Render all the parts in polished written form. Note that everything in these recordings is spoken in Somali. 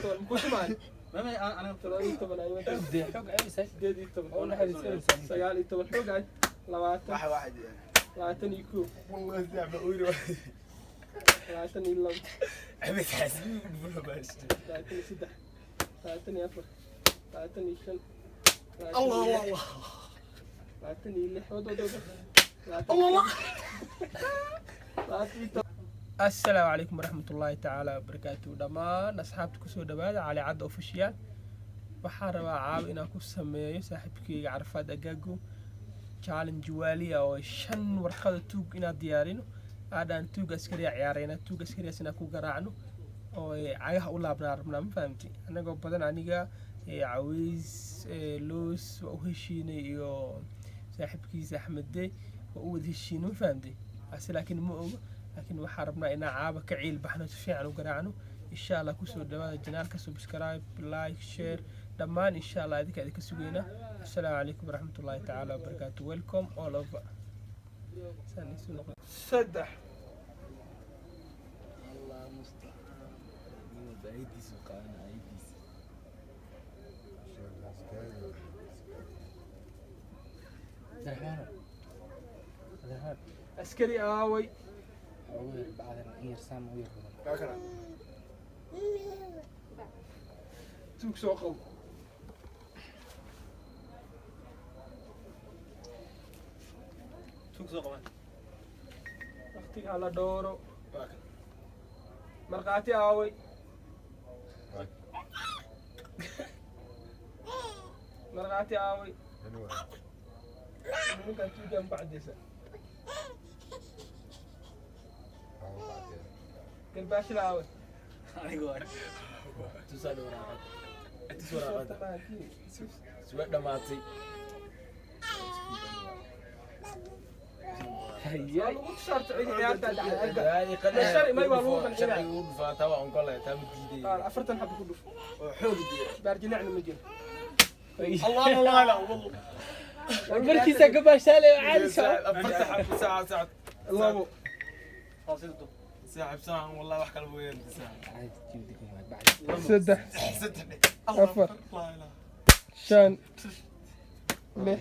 17 mukusumaan. 17 ayuu. Dee xog ceebisay. 18 Oo naxariisanaysaa. 19 xoog 20. واحد واحد يعني. 21. والله زعما ويلو. 22. عبيد حاسبين بلا باش. 23، 24، 25. الله الله الله. 26 wad wad wad. الله الله. Assalaamu calaykum waraxmatullaahi tacaala wabarakaatu. Dhammaan asxaabta, kusoo dhawaada Cali Cadda Official. Waxaan rabaa caawa inaan ku sameeyo saaxiibkeyga Carafaad Agaago challenge waaliya oo shan warqada tuug inaan diyaarino, aadhaan tuug askariya ciyaarayna, tuug askariyaas inaan ku garaacno oo cagaha u laabnaa rabnaa. Ma fahamti? Anagoo badan, aniga, Cawiis, Loos waa u heshiinay iyo saaxiibkiisa Axmedde waa u wada heshiinay. Ma fahamti? Ase laakiin ma ogo, laakiin waxaan rabnaa inaan caaba ka ciil baxno, si fiican u garaacno, insha Allah. Kusoo dhawaada channelka, subscribe, like, share, dhammaan insha Allah idinka idinka sugeynaa. Assalaamu calaykum waraxmatullaahi tacaala wabarakaatu. Welcome all over. Saan isu noqon saddex. الله المستعان. بعيديس وقعنا عيديس. عبد الرحمن، عبد الرحمن. Askari aaway? ugu yar bacdan in yar saam ugu yar badan. Tuug soo qabo. Tuug soo qaban. Waqtiga hala dhooro. Markhaati aaway? Markhaati aaway? Nimankan tuugaan ku cadaysa garbaashila aaway? Aniga waa tusaa dhowraaqad, tus waraaqada suwa dhamaatay. Waa lagu tusaarta cidi ciyaarta dhacday. Sharci may waa lagu qancinayaa. Sharciga ugu dhufaa, taa waa onkolaya, taa ma diiday. 40 xabo ku dhuf. xoog diye. Baarjinacna ma jiro. الله الله، لا والله. Markiisa gabaashaale caadi soo. 40 xabo ساعة ساعة. Labo. ساعة بساعة والله، wax kale weeyaan ساعة. Saddex. 6. Afar. لا لا. Shan, lix,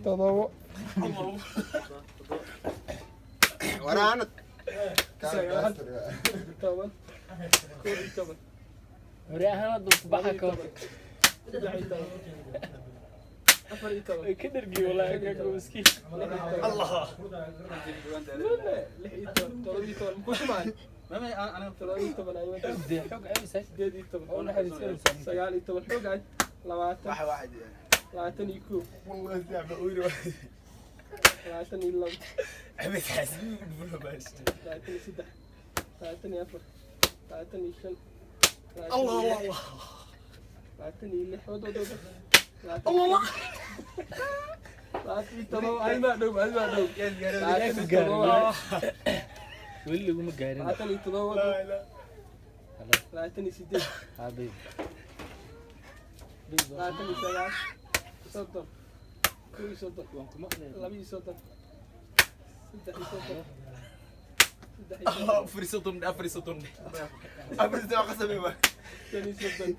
todobo. الله. ورانا. 9, 10, 11. Hore ahaan hadda baxa ka 13, 14. Ka dhargi wallahi gago miskiin. الله. 16, 17 mukusumaan. 17 ayuu. Dee xog ceebisay. 18. Oo naxariisanaysaa. 19 xoog 20. واحد واحد يعني. 21. والله زعما ويلو. 22. عبيد حاسبين بلا باش. 23، 24، 25. الله الله الله. 26 wad wad wad. الله الله. 27 almaa dhow, almaa dhow. 27. Weli laguma gaarin. 27. لا لا. 28. Haa baby. 29, 30, 31. Waan ku maqlay. 32, 33, 33. 34, 34, 34 قسمي ما. 35.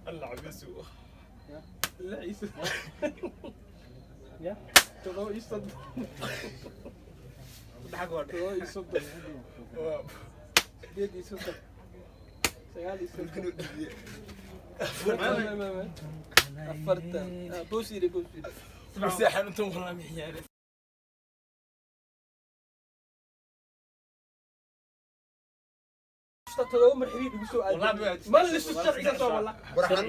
الله عبيسو. 36. Ya. 37, 37, 38, 39, 40. Boosiri, boosiri. مساحة انتم والله محيانة. 7 mar xiriir igu soo aaday ma lisu sharciga soo walla. Waxaan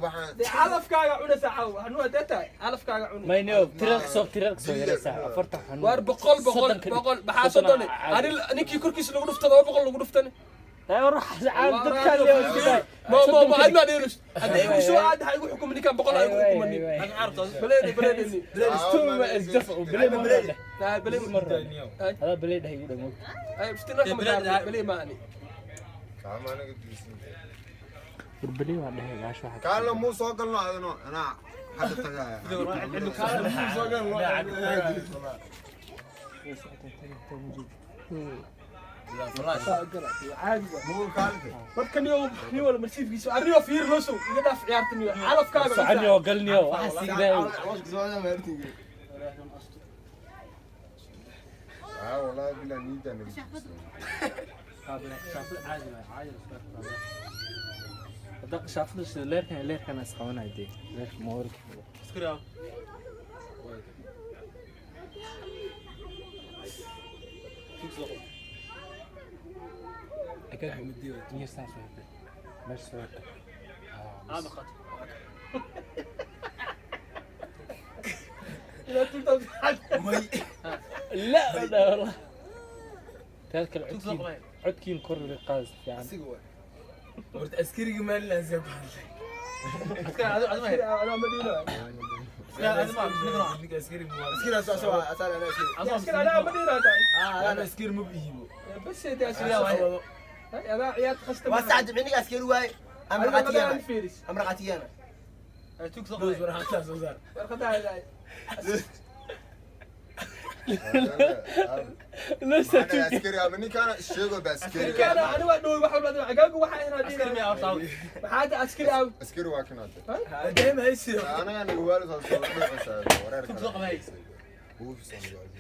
waxaan. Dee calafkaaga cunaysa caawa hanuu haddee tahay calafkaaga cuni. Mayno tirada soo, tirada soo yaraysa 40 xanuun. Waar 100, 100, 100 maxaa 30? Ani ninkii korkiisa lagu dhufto 700 lagu dhuftani. Ay war caam dadka leeyahay iska daa. Ma alma dheerus haddii igu soo aad ha igu xukumi ninkan 100 ha igu xukumani. Baleedi, baleedi. Istuma isdafa bilay ma dheh. Baleedi. Mar hada bilay dheh igu dhamo. Ay iftina kama daar baleedi maani. Kaama anaga diisin. War bilay waa dheh gaash waxa. Kaala muu soo galno adano anaa hadda tagaaya. Caadi waa. Marka niyo nin wala marsiifkiisa arriyo fiir loo soo iga dhaaf ciyaarta niyo calafkaaga. Soconyo galniyo waxa siigday. Wallahi bilaa niida naga diisan. Caadi waa caadi. Hadda qashaafada sida leerkan leerkan is qabanay dee leerka moorka. Niyo saan soo xirtay meesha soo xirtay. Ilaa tuugta. لا لا والله تذكر codkiin codkiin kor laga qaada si fiican. Horta askarigii maalin aan soo baxay. Anaa ma dhiino. Ninka askari mu waa. Askari anaa ma dhiino hada. Ana askari ma bihibo. Bas dee askari adaa ciyaarta khasta. Waa sacad micniga askari waaye. Amar fiiris. Amraqatiyana. Doos warqadaha soo saar. Warqadaha. لسه Maxaa askari ama ninkaana sheego ba askari. Askari ana waa dhow wax walba cagaagu waxa inaa dhiino. Maxaa hadda askari ah? Askari waa kinaate. Hadee ma haysiyo. Anaga naga waalid soo dhacaysa wareerka. Buufis aan waalid.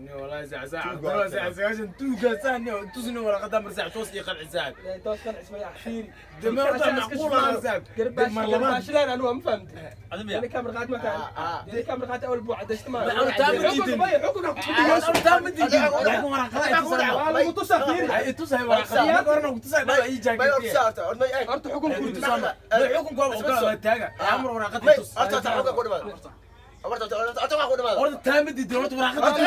Ni wallahi saac saac. Wallahi saac sagaashan tuuga saan ni tusni warqadaha mar saac toos iyo qalci saac. Toos kan ismay fiiri. Dee ma horta macquul ah saac. Garbash Mar labaad. garbaashlaan anu ma fahamtay. Ani kamar qaad ma tahay. Ani kamar qaad awal buu cadaysta ma. Anu taa ma diidin. May xukunka ku Anu taa ma diidin. Laakiin warqadaha ay tusayaan. waa lagu tusaa fiiri. Ay tusay warqadaha. Marka horena ku tusay dhaba ii jaaketiye. Horta xukun ku tusaa. Ma xukunku waa ogolaa waa taaga. Amar warqada tus. Horta taa ma diidin horta warqada tus.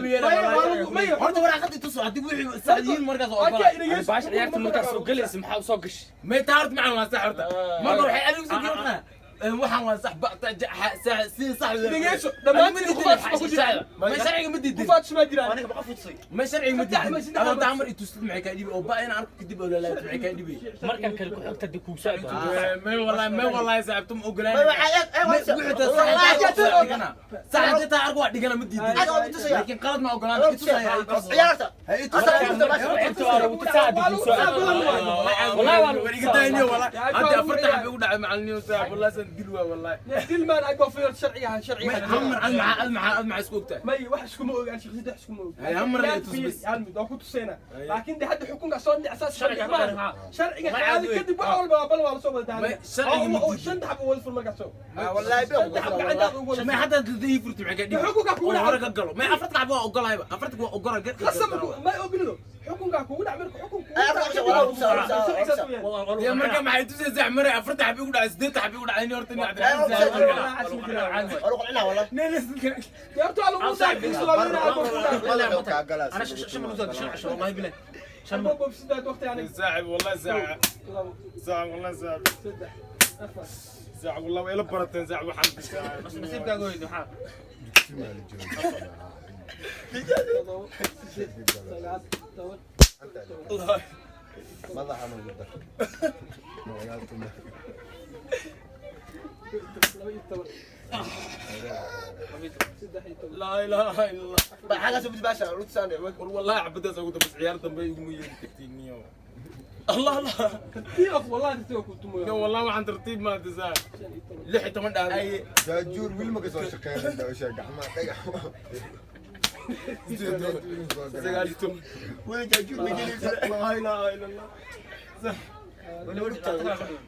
Horta warqadii tus haddii wixii sacdiyiin markaas oo ogolaa. Baash ciyaarta markaas soo galaysa maxaa u soo gashay? Ma taa horta macaan waa sax horta. Marka waxay adigu soo geeyaan waxaan waa sax ba ta ja xa sax si sax. Dhegeyso, dhammaantiin kufaad ma ku jiraan. Ma sharciga ma diidin. Kufaad ma jiraan. Ma sharciga ma Saddex ma diidin. saddex Ama ma- taamar i tustid maxay kaa dhibi oo ba in arko kadib oo lalaayto maxay kaa dhibi. Markan kale ku xigta dee kugu soo Ma wallahi ma wallahi saaxiibtum ogolaan. Sax hadii taa arko waa dhigana ma diidin. Laakiin qalad ma ogolaan i tusaya i tusaya. Ha i tusaya. Inta waa lagu tusaa dee kugu soo والله waa lagu Wariga daayniyo wallahi. Hadda afarta xabay u dhacay macaliniyo saaxiib wallahi san dil waa wallahi. Dilmaan agba fiir sharciga sharciga. Hamar ad maca ad maca ad maca isku ogtahay. May wax iskuma ogaan shakhsiyadda wax iskuma ogaan. Hay, hamar la tus bas. Hal mid waa ku tuseena. Laakiin de hadda xukunka soo dhacsa sharciga ma aha. Sharciga qaadi kadib wax walba waa bal waa la soo wada May sharciga ma oo diidin. shan xabo wada fur markaas soo. Wallahi Saddex xabo gacanta ugu wada. Ma hadda dadii furti maxay ka dhibi. Xukunka kugu Oo dhacay. hore ka galo. Ma afarta xabo waa ogolahayba. Afarta waa ogolaa. Qasab ma ogolido. Xukunka kugu dhac marka xukunka kugu Ay, dhac afar kadib xabo, waa afar xabo, sharciga saas weeyaan. Ya marka maxay tusaysaa maray afarta xabo ugu dhacay sideed xabo ugu dhacay horta nin Horta waa lagu saaxiib islaamina agba ku dhac. Madaxa kaa galaa. Agba bobsidaad waqti aniga. saaxib wallahi saaxib Labo, saaxib wallahi saaxib saddex, afar. saaxib wallahi way ila barateen saaxib waxaan saaxib Toddoba, sideed, sagaal, toban. Madaxa nagu dar. 12. 13. laa ilaaha illa allah war wallahi cabadaas ugu dambas ciyaar dambe iguma yeeli kartiin niyo allah allah. Tartiib wallahi tartiib ku tumayo. Niyo wallahi waxaan tartiib maanta saaxib 15. 16 dhaaday. Jaajuur wiil ma ka soo shaqeynay dawsha gacmaha dhagax. 19. Laa ilaaha illa allah.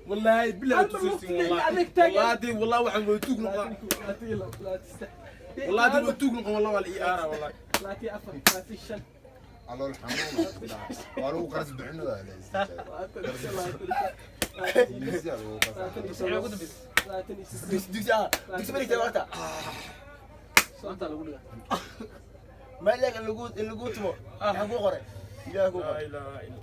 والله بالله أنت تسوسين مفتي والله عليك تاجر. والله دي والله waxaan way tuug noqon 32 36. والله دي way tuug noqon والله waa la ii aara والله. 34 35. Calool xanuun waa lagu qaras bixinada. laa ilaaha illa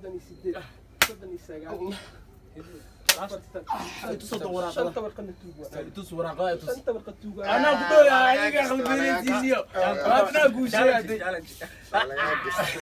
37 39. Itus waraaqada. Shanta warqadna tuug waa. Itus waraaqada, itus. Shanta warqad tuug waa. Anaa ku dhooyaa, adiga qalbeynaysiisiyo. Waadnaa guushay. Waa lagaa gashtay.